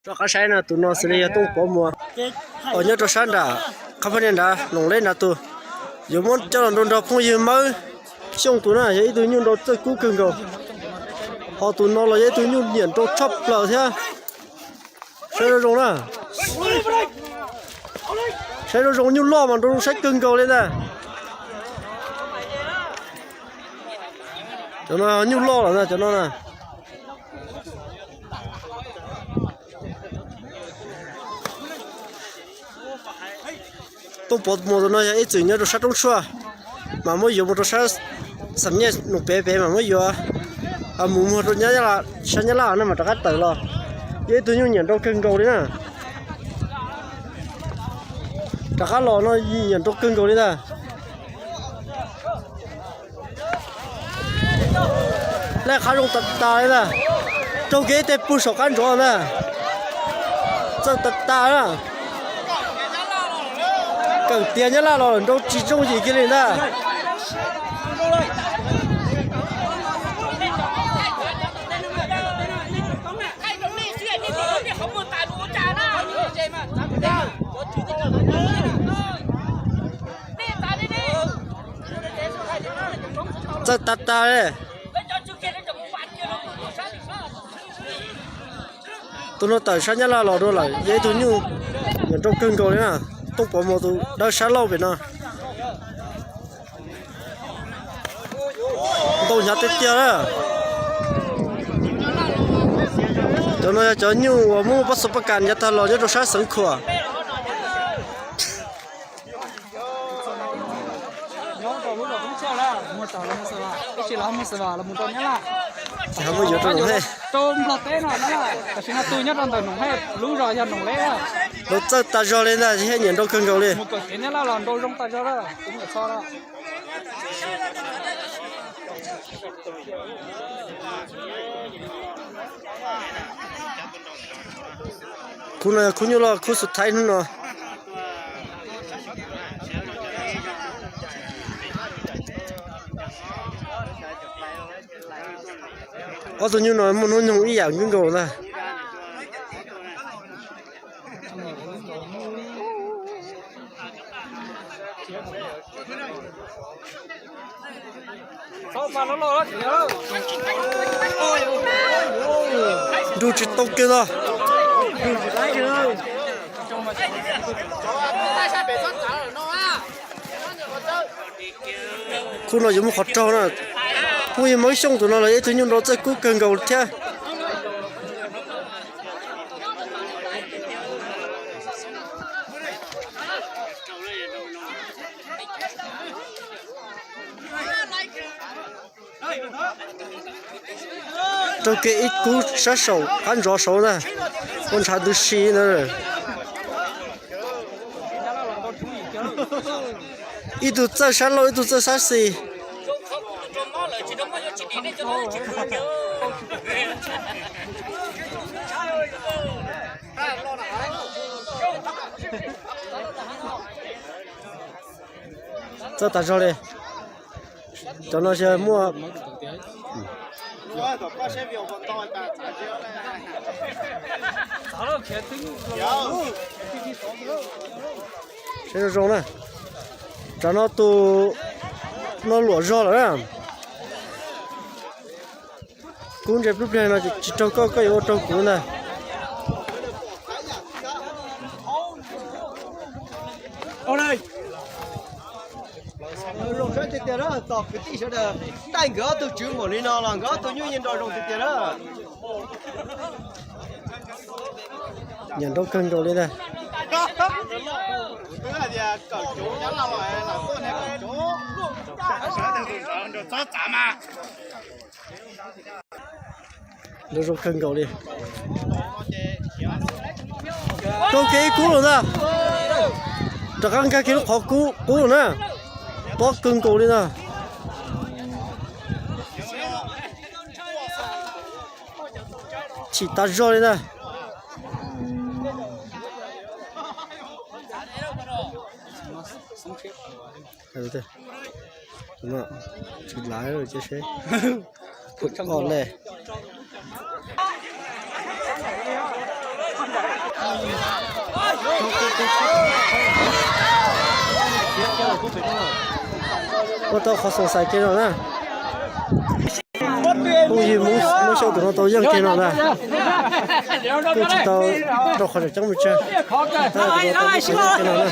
Rov qab saib no, tus no xws li yog Tooj Pov Muas, uas nyob rau sab nram qhov poj niam nrad Noom Leb nrad tus. Yuav muab coj los nrau nrog phooj ywg Mawb Xyooj tus na, yog ib tug nyuj nrau txawj kub kawg nkaus. Ho tus no los yog ib tug nyuj nyiam nrau tshaj plaws thiab. Saib zoo zoo na. Saib zoo zoo, nyuj loj mas nrau zoo saib kawg nkaus li ntag. Cov no nyuj loj lawm na, cov no na. Tooj Pov Muas tus no yog ib txwm nyob rau sab roob tshuaj, mas muab yuav mus rau sab Xam Nyaj Noom pem pem mas muab yuav mus muag rau sab Nyab Laj no mas rov qab tawm los. Yog ib tug nyuj nyiam nrau kawg nkaus li na. Rov qab los no nyiam nrau kawg nkaus li ntag. Laj qab zoo tas tas li ntag. Raug kiag ib teg pug saum qab ntsov ntag. Txawj tas tas na. Kawm tiag Nyab Laj los nrau tsis zoo yim kiag li ntag. Txawj tas tas li. Tus no tawm sab Nyab Laj los dua lawm, yog ib tug nyuj nyiam nrau kawg nkaus li na. Tooj Pov Muas tus dawb sab laug pem no. Ntau hnyav tiag tiag na. Cov no yog cov nyuj uas muaj pab xov pab kas yav tag los nyob rau sab Xeev Khuam. Ces ho muab yuav rau Noom Hej. Tam sim no tus nyob rau ntawm Noom Hej lub zos yog Noom Leb. Nrau txawj tas zog li ntag, Hej nyiam nrau kawg nkaus li. Khub no yog khub nyuj loj khub xub thaib hnub no. Ob tug nyuj no muaj hnub nyoog ib yam kawg nkaus ntag. Nrug tsis tau kiag ntag. Khub no yuav muaj qhov raug na. Phooj ywg Mawb Xyooj tus no los yog ib tug nyuj nrau txawj kub kawg nkaus thiab. Raug kiag ib kub sab saum qab ntsov saud ntag, ua ntshav ntws si ntag. Ib tug txawj sab laug, ib tug txawj sab xis. Txawj tas zog li. Cov no muaj. Saib zoo zoo na. Tsam no tus no luam zog lawm na. Kub ntse plub pliag no tsis raug koj, koj yuav ua raug kuv ntag. Zoo saib tiag tiag na, tos kwv tij sawv daws taij nkawd ob tug tswv npaum li no los nkawd ob tug nyuj yeej nrau zoo tiag tiag na. Nyiam nrau kawg nkaus li ntag. Nrau zoo kawg nkaus li. Raug kiag ib kub lawm ntag. Rov qab nkag kiag lub qhov kub qub lawm na. Tob kawg nkaus li ntag. Chim tas zog li ntag. Tsis lav seb. Phuj o le. Ua tau qhov xoom xaiv kiag no na. Phooj ywg Hmoob Xyooj tus no tau yeej kiag no ntag. Kuj tsis tau rau qhov tseem ceeb mus tsawg. Tab sis tus no tau yeej kiag no na.